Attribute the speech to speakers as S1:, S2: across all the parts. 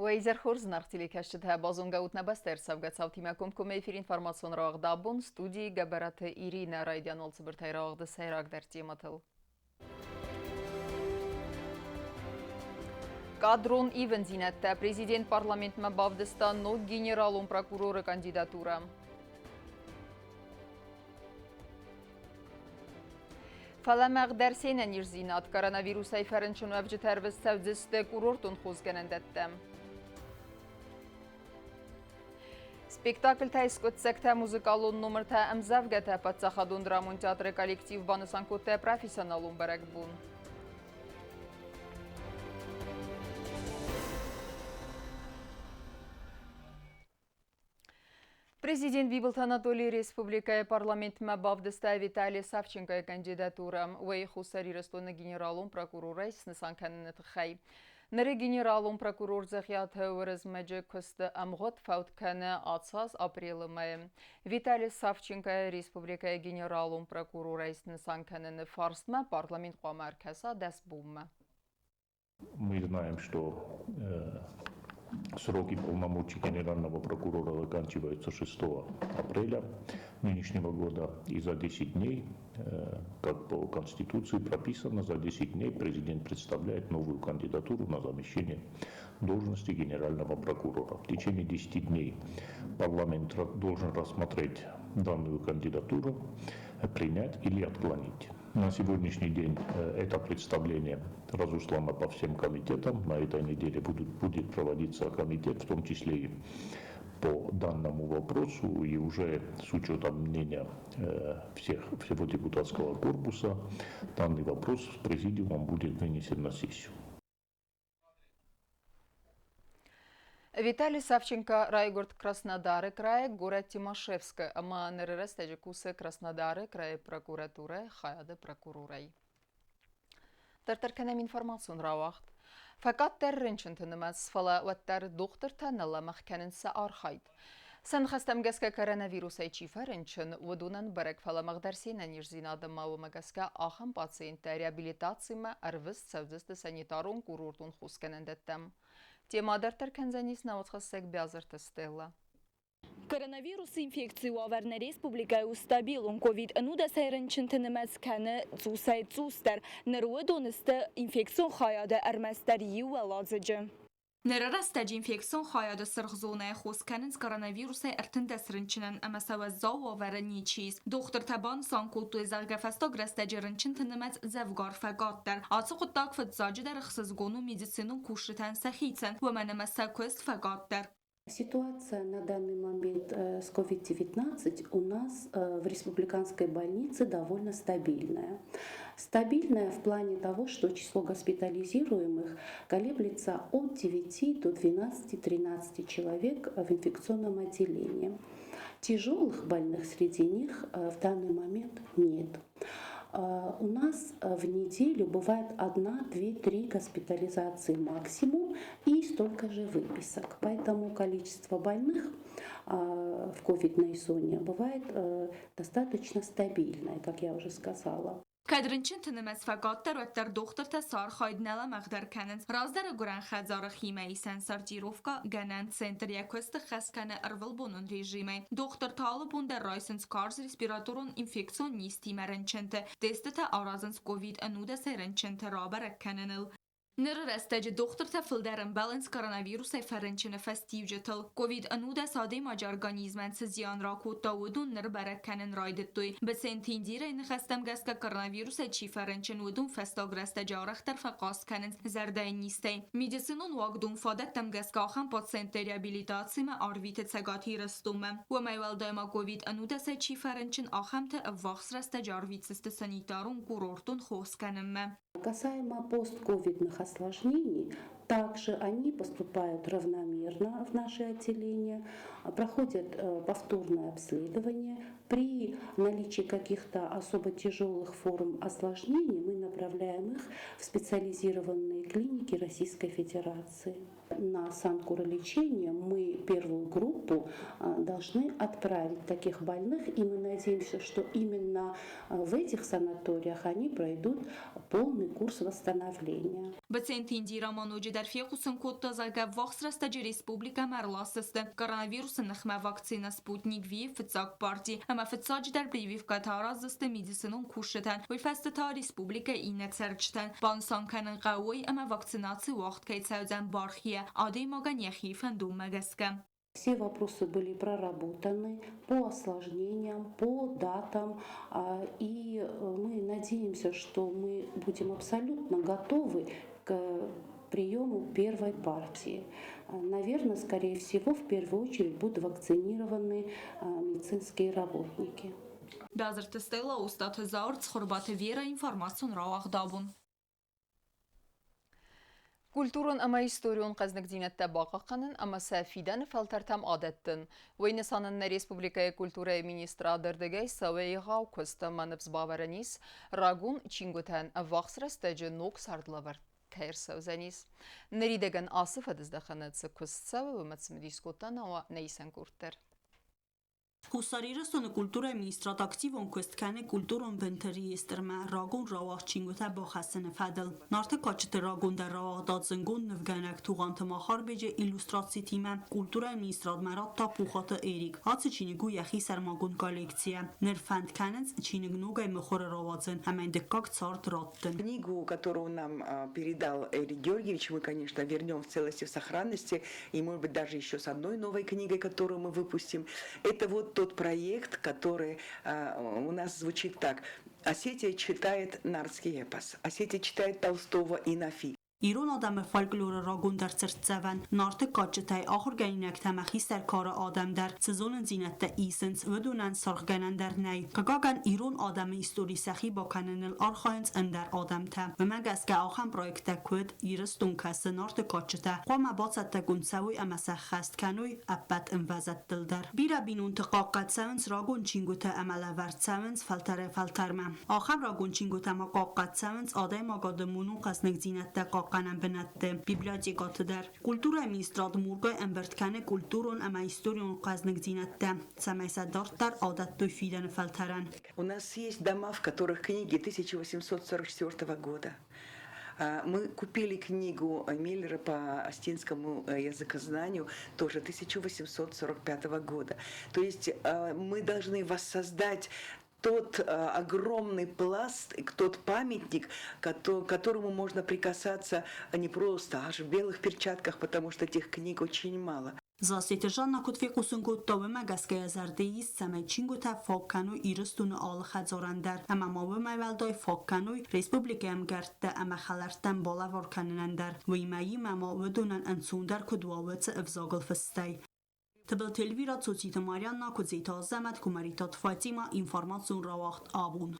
S1: Уӕ изӕр хорз, зынаргъ телекӕсджытӕ! Базонгӕ ут нӕ бӕстӕйы ӕрцӕугӕ цаутимӕ комкоммӕ эфир информацион рауагъд абон студийы Гӕбӕраты Иринӕ райдиан уал цыбыртӕй рауагъды сӕйрагдӕр темӕтыл. Кадрон ивындзинӕдтӕ президент парламентмӕ бавдыста ног генералон прокуроры кандидатурӕ. Фӕлӕ мӕгъдӕр се нӕниздзинад коронавирусӕй фӕрынчынуӕвджытӕ ӕрвыст цӕудзысты курортон хосгӕнӕндӕттӕм. Спектакльтӕй скъуыддзӕгтӕ, музыкалон номыртӕ, ӕмдзӕвгӕтӕ паддзахадон драмон театры коллектив банысан кодта профессионалон бӕрӕгбон. Президент Бибылты Анатолий республикӕйы парламентмӕ бавдыста Виталий Савченкойы кандидатурӕ уӕй Хуссар Ирыстоны генералон прокурорӕй снысан кӕныны тыххӕй. Ныры генералон прокурор Дзӕгъиаты Уырызмӕджы куысты ӕмгъуыд фӕуд кӕны ацы аз апрелы мӕйы. Виталий Савченко республикӕйы генералон прокурорӕй снысан кӕныны фарстмӕ парламент хъуамӕ ӕркӕса 10 бонмӕ.
S2: Мы знаем, что сроки полномочий генерального прокурора заканчиваются 6 апреля нынешнего года. И за 10 дней, как по Конституции прописано, за 10 дней президент представляет новую кандидатуру на замещение должности генерального прокурора. В течение 10 дней парламент должен рассмотреть данную кандидатуру, принять или отклонить. На сегодняшний день это представление разослано по всем комитетам. На этой неделе будет проводиться комитет, в том числе и по данному вопросу, и уже с учетом мнения всего депутатского корпуса данный вопрос с президиумом будет вынесен на сессию.
S1: Виталий Савченко райгуырд Краснодары крайы горӕт Тимашевскы ӕмӕ ныры рӕстӕджы кусы Краснодары крайы прокуратурӕйы хайады прокурорӕй. Дарддӕр кӕнӕм информацион рауагъд. Фӕкъаддӕр рынчынты нымӕц, фӕлӕ уӕддӕр дохтыртӕ нӕ лӕмӕгъ кӕнынц сӕ архайд. Сӕ ныхӕстӕм гӕсгӕ коронавирусӕй чи фӕрынчын, уыдонӕн бӕрӕг фӕлӕмӕгъдӕр се нӕниздзинады ӕмӕ уымӕ гӕсгӕ ахӕм пациенттӕ реабилитацимӕ ӕрвыст цӕудзысты санитарон-курортон хосгӕнӕндӕттӕм. Темӕ дарддӕр кӕндзӕнис нӕ уацхӕссӕг Биазырты Стеллӕ.
S3: Коронавирусы инфекцийы уавӕр нӕ республикӕйы у стабилон. Ковид-19 рынчынты нымӕц кӕны цъусӕй-цъусдӕр. Ныр уыдон сты инфекцион хайады ӕрмӕстдӕр иу уӕладзыджы. Ныры рӕстӕджы инфекцион хайады сырх зонӕйы хос кӕнынц коронавирусӕй 13 рынчынӕн ӕмӕ сӕ уӕззау уавӕры ничи ис. Дохтыртӕ банысан кодтой, зӕгъгӕ, фӕстаг рӕстӕджы рынчынты нымӕц дзӕвгар фӕкъаддӕр. Ацы хъуыддаг фыццаджыдӕр ӕхсызгон у медицинон кусджытӕн сӕхицӕн, уымӕн ӕмӕ сӕ куыст фӕкъаддӕр.
S4: Ситуация на данный момент с COVID-19 у нас в республиканской больнице довольно стабильная. Стабильная в плане того, что число госпитализируемых колеблется от 9 до 12-13 человек в инфекционном отделении. Тяжелых больных среди них в данный момент нет. У нас в неделю бывает одна, две, три госпитализации максимум и столько же выписок. Поэтому количество больных в ковидной зоне бывает достаточно стабильное, как я уже сказала.
S3: Кӕд рынчынты нымӕц фӕкъаддӕр, уӕддӕр дохтыртӕ сӕ архайд нӕ лӕмӕгъдӕр кӕнынц. Раздӕры гуырӕн хӕдзары химӕисӕн сортировкӕгӕнӕн центр йӕ куысты хӕс кӕны ӕрвылбонон режимӕй. Дохтыртӕ алы бон дӕр райсынц карз респираторон инфекцион низтимӕ рынчынты, тестытӕ аразынц ковид-19 рынчынты рабӕрӕг кӕныныл. Ныры рӕстӕджы дохтыртӕ фылдӕр ӕмбӕлынц коронавирусӕй фӕрынчыны фӕстиуджытыл. Ковид-19 адӕймаджы организмӕн цы зиан ракодта, уыдон ныр бӕрӕг кӕнын райдыдтой. Быценты Индирӕйы ныхӕстӕм гӕсгӕ коронавирусӕй чи фӕрынчын, уыдон фӕстаг рӕстӕджы арӕхдӕр фӕхъаст кӕнынц зӕрдӕйы низтӕй. Медицинон уагдон фадӕттӕм гӕсгӕ ахӕм пациентты реабилитацимӕ арвиты Цӕгат Ирыстонмӕ. Уымӕй уӕлдай ма ковид-19 чи фӕрынчын, ахӕмтӕ ӕввахс рӕстӕджы арвитдзысты санитарон-курортон хос кӕнынмӕ.
S4: Касаемо постковидных осложнений, также они поступают равномерно в наше отделение, проходят повторное обследование. При наличии каких-то особо тяжелых форм осложнений мы направляем их в специализированные клиники Российской Федерации. На санкуролечение мы первую группу должны отправить таких больных, и мы надеемся, что именно в этих санаториях они пройдут полный курс восстановления.
S3: Быценты Индира ма ноджыдӕр фехъусын кодта, зӕгъгӕ, ӕввахс рӕстӕджы республикӕмӕ ӕрласдзысты коронавирусы ныхмӕ вакцинӕ Спутник V-йы фыццаг парти ӕмӕ фыццаджыдӕр прививкӕтӕ араздзысты медицинон кусджытӕн, уый фӕстӕ та республикӕйы иннӕ цӕрджытӕн. Банысан кӕнын хъӕуы уый, ӕмӕ вакцинаци уагъд кӕй цӕудзӕн бархийӕ, адӕймагӕн йӕхи фӕндонмӕ гӕсгӕ.
S4: Все вопросы были проработаны по осложнениям, по датам, и мы надеемся, что мы будем абсолютно готовы к приему первой партии. Наверное, скорее всего, в первую очередь будут вакцинированы медицинские работники.
S3: Бязырты Стелла, Остаты Зауыр, Цхуырбаты Вера, информацион рауагъд абон.
S1: Культурон ӕмӕ историон хъӕзныгдзинӕдтӕ бахъахъхъӕнын ӕмӕ сӕ фидӕны фӕлтӕртӕм адӕттын. Уый нысанӕн нӕ республикӕйы культурӕйы министрады рдыгӕй цӕуы егъау куыст ӕмӕ ныфс бавӕрӕн ис, рагон чингуытӕн ӕввахс рӕстӕджы ног цардлӕвӕрд кӕй ӕрцӕудзӕнис. Ныридӕгӕн ацы фӕдыздӕхӕны цы куыст цӕуы, уымӕ цымыдис кодта науа нӕ исӕн къорд дӕр.
S5: Хуссар Ирыстоны культурӕйы министрад активон куыст кӕны культурон бынты реестрмӕ рагон рауагъд чингуытӕ бахӕссыны фӕдыл. Нарты кадджыты рагондӕр рауагъдад зынгонд нывгӕнӕг Тугъанты Махарбеджы иллюстрацитимӕ культурӕйы министрадмӕ радта Пухаты Эрик. Ацы чиныг у йӕхи сӕрмагонд коллекцийӕ. Ныр фӕнд кӕнынц чиныг ногӕй мыхуыры рауадзын ӕмӕ йын дыккаг цард раттын.
S6: Книгу, которую нам передал Эрик Георгиевич, мы, конечно, вернем в целости, в сохранности, и, может быть, даже еще с одной новой книгой, которую мы выпустим. Это вот тот проект, который у нас звучит так. Осетия читает нартский эпос, Осетия читает Толстого и Нафи.
S5: Ирон адӕмы фольклоры рагондӕр цыртдзӕвӕн Нарты кадджытӕй ахуыргӕнинӕгтӕ ӕмӕ хистӕр кары адӕм дӕр цы зонындзинӕдтӕ исынц, уыдонӕн саргъгӕнӕн дӕр нӕй. Хъыгагӕн, ирон адӕмы истори сӕхи бакӕныныл архайынц ӕндӕр адӕмтӕ. Уымӕ гӕсгӕ ахӕм проекттӕ куыд Ирыстон кӕсы Нарты кадджытӕ хъуамӕ бацӕттӕгонд цӕуой ӕмӕ сӕххӕст кӕной ӕппӕт ӕмвӕзадтыл дӕр. Бирӕ бинонты хъахъхъӕд цӕуынц рагон чингуытӕ ӕмӕ лӕвӕрд цӕуынц фӕлтӕрӕй-фӕлтӕрмӕ. Ахӕм рагон чингуытӕ ма хъахъхъӕд цӕуынц адӕймагады монон хъӕзныгдзинӕдтӕ хъахъхъӕнӕн бынӕтты, библиотекӕты дӕр. Культурӕйы министрад мургай ӕмбырд кӕны культурон ӕмӕ историон хъӕзныгдзинӕдтӕ, цӕмӕй сӕ дарддӕр адӕттой фидӕны фӕлтӕрӕн.
S6: У нас есть дома, в которых книги 1844 года. Мы купили книгу Миллера по астинскому языкознанию тоже 1845 года. То есть мы должны воссоздать тот огромный пласт, тот памятник, к которому можно прикасаться не просто, аж в белых перчатках, потому что этих книг очень мало.
S5: Зассеты Жанна куыд фехъусын кодта, уымӕ гӕсгӕ йӕ зӕрды ис, цӕмӕй чингуытӕ фаг кӕной Ирыстоны алы хӕдзарӕн дӕр ӕмӕ ма уымӕй уӕлдай фаг кӕной республикӕйы ӕмгӕрттӕ ӕмӕ хӕлӕрттӕн балӕвар кӕнынӕн дӕр. Уыимӕ иумӕ ма уыдонӕн ӕнцондӕр куыд уа уыцы ӕвзагыл фыстӕй. Тыбылты Эльвира, Цоциты Марианна, Куыдзеты Азӕмӕт, Куымӕридтаты Фатимӕ, информацион рауагъд абон.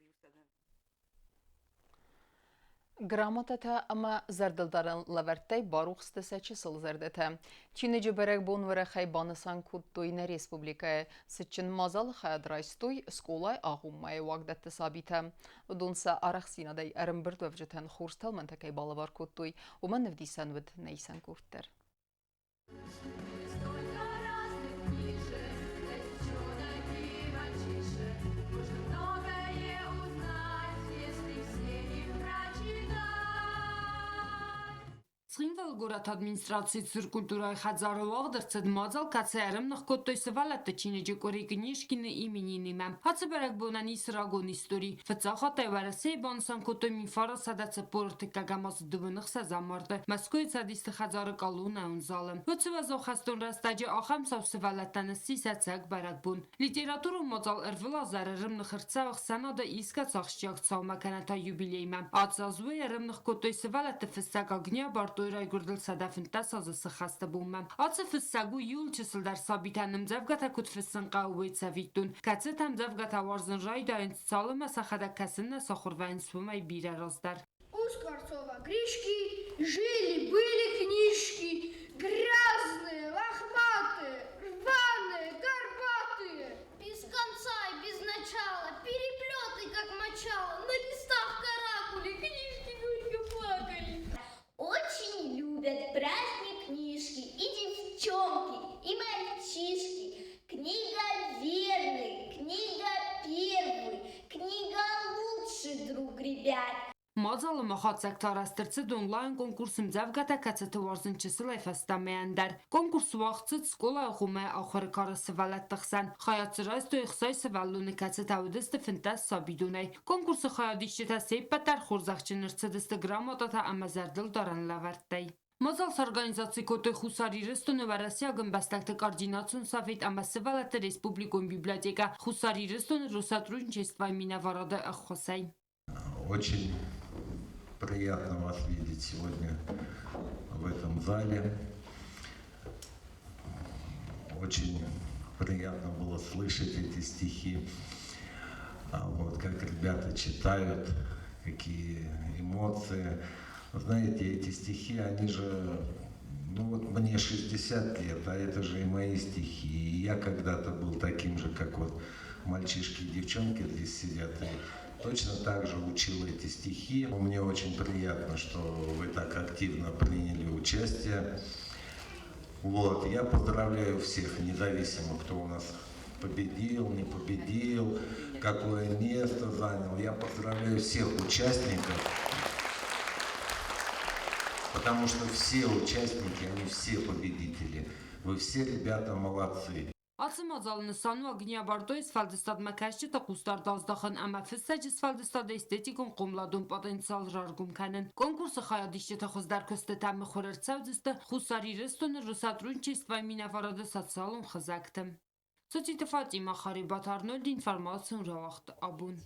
S1: Грамотатӕ ӕмӕ зӕрдылдарӕн лӕвӕрттӕй барухсты сӕ чысыл зӕрдӕтӕ. Чиныджы бӕрӕгбон уӕрӕхӕй банысан кодтой нӕ республикӕйы. Цытджын мадзалы хайад райстой скъолайы агъоммӕйы уагдӕтты сабитӕ. Уыдон сӕ арӕхстдзинадӕй ӕрӕмбырдуӕвджытӕн хорз тӕлмӕнтӕ кӕй балӕвар кодтой, уымӕн ӕвдисӕн уыд нӕ исӕн къорд дӕр.
S7: Цхинвалы горӕты администрацийы цур культурӕйы хӕдзары уагъд ӕрцыд мадзал, кӕцы ӕрӕмных кодтой сывӕллӕтты чиныджы къуыри Книжкины именинимӕ. Ацы бӕрӕгбонӕн ис рагон истори. Фыццаг хаттӕй Уӕрӕсейы банысан кодтой 1943 азы 26 марты Мӕскуыйы Цӕдисты хӕдзары колоннӕйон залы. Уыцы уӕззау хӕстон рӕстӕджы ахӕм цау сывӕллӕттӕн ссис ӕцӕг бӕрӕгбон. Литературон мадзал ӕрвылаз ӕрӕрымных ӕрцӕуы ӕхсӕнады искӕцы ахсджиаг цаумӕ кӕнӕ та юбилеймӕ. Ацы аз уый ӕрӕмных кодтой сывӕллӕтты фыссӕг Агния Бартойы райгуырдыл 115 азы сыхӕсты бонмӕ. Ацы фыссӕг у иуыл чысылдӕр сабитӕн ӕмдзӕвгӕтӕ куыд фыссын хъӕуы, уый цӕвиттон, кӕцытӕ ӕмдзӕвгӕтӕ уарзын райдайынц, цалынмӕ сӕхӕдӕг кӕсын нӕ сахуыр вӕййынц, уымӕй бирӕ раздӕр.
S8: У Скворцова Гришки жили-были книжки, грязные, лохматые, рваные, горбатые.
S9: Без конца и без
S7: Мадзалы ма хатдзӕгтӕ арӕзт ӕрцыд онлайн-конкурс ӕмдзӕвгӕтӕ, кӕцыты уарзын чысылӕй фӕстӕмӕ ӕндӕр. Конкурс уагъд цыд скъолайы агъоммӕ ахуыры кары сывӕллӕтты хсӕн. Хайад дзы райстой 60 сывӕллоны, кӕцытӕ уыдысты 15 сабидонӕй. Конкурсы хайадисджытӕ се ппӕт дӕр хорзӕхджын ӕрцыдысты грамотатӕ ӕмӕ зӕрдылдарӕн лӕвӕрттӕй. Мадзал сорганизаци кодтой Хуссар Ирыстоны уӕрӕсейаг ӕмбӕстӕгты координацион совет ӕмӕ сывӕллӕтты республикон библиотекӕ Хуссар Ирыстоны Россотрудничествойы минӕварады ӕххуысӕй.
S9: Очень приятно вас видеть сегодня в этом зале. Очень приятно было слышать эти стихи, вот как ребята читают, какие эмоции. Знаете, эти стихи, они же, ну вот мне 60 лет, а это же и мои стихи. И я когда-то был таким же, как вот мальчишки и девчонки здесь сидят. И точно так же учил эти стихи. Мне очень приятно, что вы так активно приняли участие. Вот, я поздравляю всех, независимо, кто у нас победил, не победил, какое место занял. Я поздравляю всех участников, потому что все участники, они все победители. Вы все, ребята, молодцы.
S7: Ацы мадзалы нысан у Агния Бардойы сфӕлдыстадмӕ кӕсджыты хъусдард аздахын ӕмӕ фыссӕджы сфӕлдыстады эстетикон хъомыладон потенциал раргом кӕнын. Конкурсы хайадисджыты хуыздӕр куыстытӕ мыхуыр ӕрцӕудзысты Хуссар Ирыстоны Россотрудничествойы минӕварады социалон хызӕгты. Цоциты Фатима, Харибаты Арнольд, информацион рауагъд «Абон».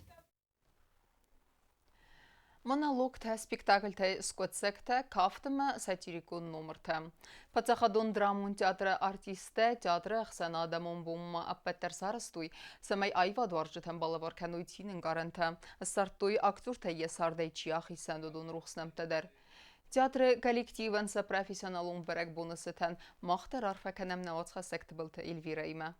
S1: Монологтӕ, спектакльтӕй скъуыддзӕгтӕ, кафт ӕмӕ сатирикон номыртӕ. Паддзахадон драмон театры артисттӕ театры ӕхсӕнадӕмон бонмӕ ӕппӕт дӕр сарӕзтой, цӕмӕй аивадуарзджытӕн балӕвар кӕной цины ӕнкъарӕнтӕ. Ссардтой актертӕй йӕ цардӕй чи ахицӕн, уыдон рухс нӕмттӕ дӕр. Театры коллективӕн сӕ профессионалон бӕрӕгбоны цытӕн мах дӕр арфӕ кӕнӕм нӕ уацхӕссӕг Тыбылты Эльвирӕимӕ.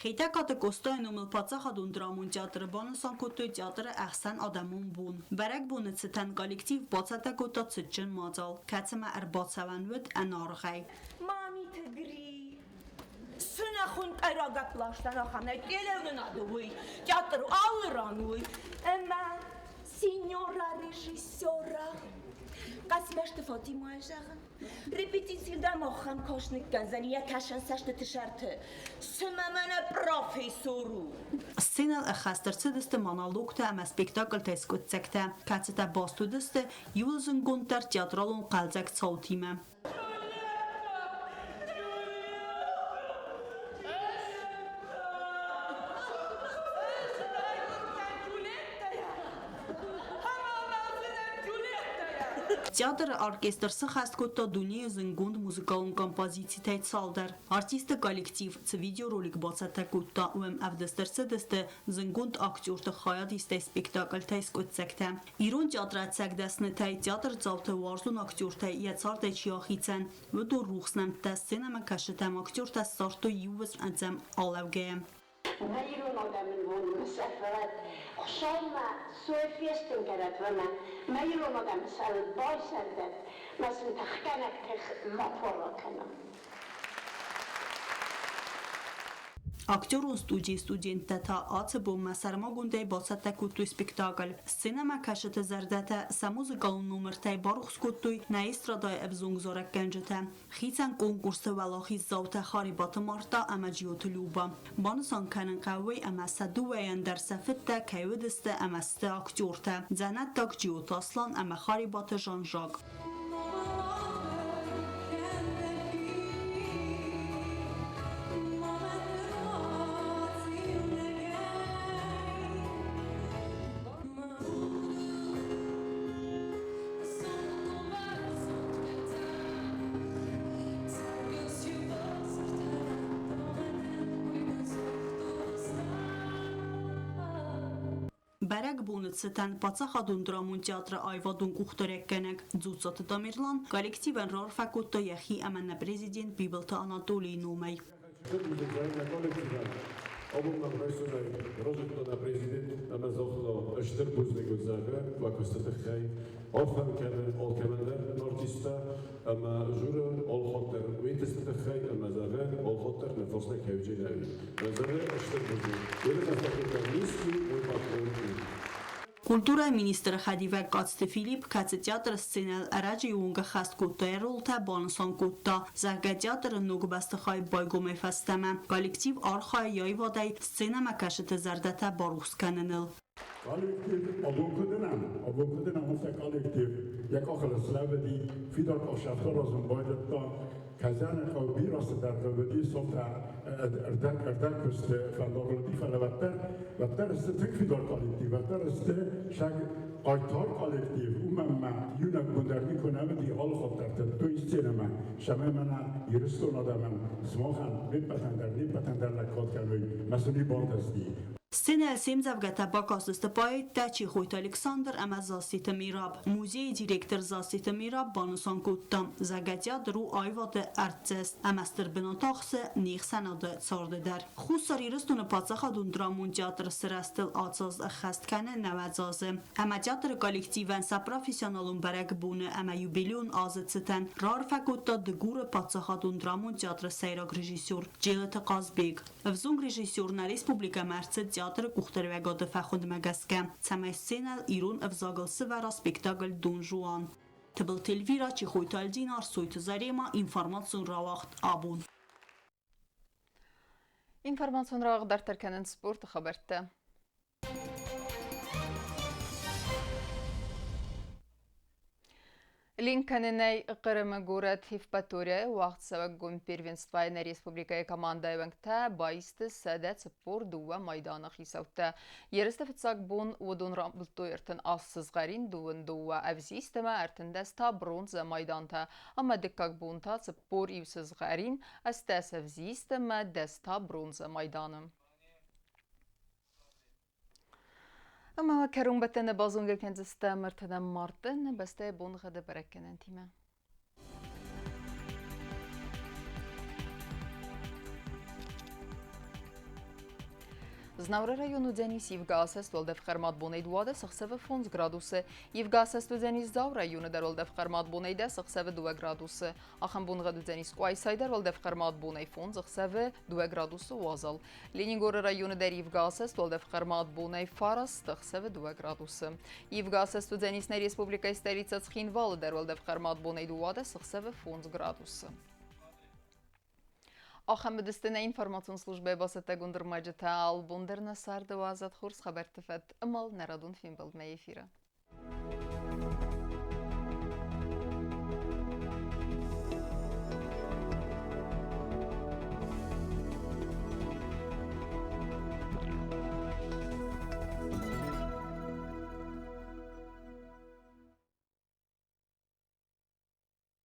S5: Хетӕгкаты Къостайы номыл паддзахадон драмон театры банысан кодтой театры ӕхсӕнадӕмон бон. Бӕрӕгбоны цытӕн коллектив бацӕттӕ кодта цытджын мадзал, кӕцымӕ ӕрбацӕуӕн уыд ӕнаргъӕй.
S10: Мамиты Гри цы нӕ хуынкъӕй рагӕпп ласта ахӕмӕй телеуынынады уый, театр алы ран уый, ӕмӕ синьора режиссера Хъӕцмӕзты Фатимӕйы зӕгъын, репетицийыл дӕм ахӕм каст ныккӕндзӕн йӕ кӕсӕн цӕстыты сӕрты, цымӕ мӕнӕ профессор у.
S5: Сценӕйыл ӕххӕст ӕрцыдысты монологтӕ ӕмӕ спектакльтӕй скъуыддзӕгтӕ, кӕцытӕ баст уыдысты иууыл зындгонддӕр театралон хъӕлдзӕг цаутимӕ. Театры оркестр сыххӕст кодта дунейы зындгонд музыкалон композицитӕй цалдӕр. Артистты коллектив цы видеоролик бацӕттӕ кодта, уым ӕвдыст ӕрцыдысты зындгонд актерты хайадистӕй спектакльтӕй скъуыддзӕгтӕ. Ирон театры ӕцӕг дӕснытӕй, театрдзауты уарзон актертӕй йӕ цардӕй чи ахицӕн, уыдон рухс нӕмттӕ сценӕмӕ кӕсджытӕм актертӕ ссардтой иу уысм ӕдзӕм алӕугӕйӕ.
S11: Нӕ ирон адӕмӕн бонмӕ сӕфӕрӕд, Хуыцаумӕ сой фестын кӕнӕд ӕмӕ мӕ ирон адӕмы сӕрыл байсӕрдӕд, мӕ сын тыхгӕнӕг тых ма фӕуа кӕна.
S5: Актерон студийы студенттӕ та ацы бонмӕ сӕрмагондӕй бацӕттӕ кодтой спектакль. Сценӕмӕ кӕсджыты зӕрдӕтӕ сӕ музыкалон номыртӕй барухс кодтой нӕ эстрадӕйы ӕвзонг зарӕггӕнджытӕ. Хицӕн конкурсты уӕлахиздзаутӕ Харебаты Марта ӕмӕ Джиоты Люба. Банысан кӕнын хъӕуы ӕмӕ сӕ дыууӕйӕн дӕр сӕ фыдтӕ кӕй уыдысты ӕмӕ сты актертӕ дзӕнӕттаг Джиоты Аслан ӕмӕ Харебаты Жан-Жак. Бӕрӕгбоны цытӕн паддзахадон драмон театры аивадон къухдарӕггӕнӕг Дзуццаты Тамерлан коллективӕн раарфӕ кодта йӕхи ӕмӕ нӕ президент Бибылты Анатолийы номӕй.
S12: Абон мӕм райсомӕй разыдта нӕ президент ӕмӕ загъта, стыр бузныг уыд, зӕгъгӕ, уӕ куысты тыххӕй. Арфӕ кӕны алкӕмӕн дӕр артисттӕ ӕмӕ жюри алхатт дӕр уый ӕнтысты тыххӕй ӕмӕ, зӕгъы, алхатт дӕр нӕ фарсмӕ кӕй уыди нӕ зӕгъы, стыр бузныг. Уый ныхӕстӕ кодта низкий мой поклон.
S5: Культурӕйы министры хӕдивӕг Къадзты Филипп, кӕцы театры сценӕйыл ӕрӕджыйы онг ӕххӕст кодта йӕ ролтӕ, банысан кодта, зӕгъгӕ, театры ног бӕстыхай байгомӕй фӕстӕмӕ коллектив архайы йӕ аивадӕй сценӕмӕкӕсджыты зӕрдӕтӕ барухс кӕныныл.
S13: Коллектив абон куыд уыцы коллектив йӕ къахыл слӕууыди, фидар къахсӕфтӕ аразын байдыдта. Казаны хъӕу бирӕ цыдӕртӕ уыди, софтӕ ӕрдӕгкуысты фӕндагыл уыди, фӕлӕ уӕддӕр сты тынг фидар коллектив, уӕддӕр сты сӕг хъайтар коллектив, уымӕн ма иунӕг бон дӕр никуы нӕ уыди, алы хатт дӕр тыдтой сценӕмӕ, цӕмӕй мӕнӕ Ирыстон адӕмӕн, сымахӕн, не ппӕтӕн дӕр, не ппӕтӕн дӕр лӕггад кӕной, мӕ сын уый бантысти.
S5: Сценӕйыл се мдзӕвгӕтӕ бакастысты поэттӕ Чехойты Александр ӕмӕ Зассеты Мираб. Музейы директор Зассеты Мираб банысан кодта, зӕгъгӕ, театр у аивады артдзӕст ӕмӕ стыр бынат ахсы не хсӕнады царды дӕр. Хуссар Ирыстоны паддзахадон драмон театры сырӕзтыл ацы аз ӕххӕст кӕны 90 азы. Ӕмӕ театры коллективӕн сӕ профессионалон бӕрӕгбоны ӕмӕ юбилейон азы цытӕн раарфӕ кодта Дыгуры паддзахадон драмон театры сӕйраг режиссер Джелыты Хъазбег. Ӕвзонг режиссер нӕ республикӕмӕ ӕрцыд театры къухдариуӕгады фӕхуындмӕ гӕсгӕ, цӕмӕй сценӕйыл ирон ӕвзагыл сывӕра спектакль «Дон Жуан». Тыбылты Эльвира, Чехойты Альдина, Арсойты Зарема, информацион рауагъд «Абон».
S1: Информацион рауагъд дарддӕр кӕнынц спорты хабӕрттӕ. Линкӕнынӕй Хъырымы горӕт Евпаторияйы уагъдцӕуӕг гом первенствойы нӕ республикӕйы командӕйы уӕнгтӕ баисты 142 майданы хицӕуттӕ. Ерысты фыццаг бон уыдон рамбылдтой 38 сызгъӕрин, 22 ӕвзист ӕмӕ 13 та бронзӕ майдантӕ, ӕмӕ дыккаг бон та 41 сызгъӕрин, 18 ӕвзист ӕмӕ 10 та бронзӕ майданы. Ӕмӕ кӕронбӕттӕны базонгӕ кӕндзыстӕм 30 марты нӕ бӕстӕйы боныгъӕды бӕрӕггӕнӕнтимӕ. Знауыры район уыдзӕнис ивгӕ-асӕст уӕлдӕф хъӕрмад бонӕй 12 ӕхсӕвы 5 градусы. Ивгӕ-асӕст уыдзӕнис Дзауы районы дӕр уӕлдӕф хъӕрмад бонӕй 10 ӕхсӕвы 2 градусы. Ахӕм боныгъӕд уыдзӕнис Къуайсайы дӕр уӕлдӕф хъӕрмад бонӕй 5 ӕхсӕвы 2 градусы уазал. Ленингоры районы дӕр ивгӕ-асӕст уӕлдӕф хъӕрмад бонӕй 9 ӕхсӕвы 2 градусы. Ивгӕ-асӕст уыдзӕнис нӕ республикӕйы столицӕ Цхинвалы дӕр уӕлдӕф хъӕрмад бонӕй 12 ӕхсӕвы 5 градусы. Ахӕм уыдысты нӕ информацион службӕйы бацӕттӕгонд ӕрмӕджытӕ. Албон дӕр нӕ царды уадзӕд хорз хабӕртты фӕд ӕмӕ нӕ радон фембӕлдмӕ эфиры.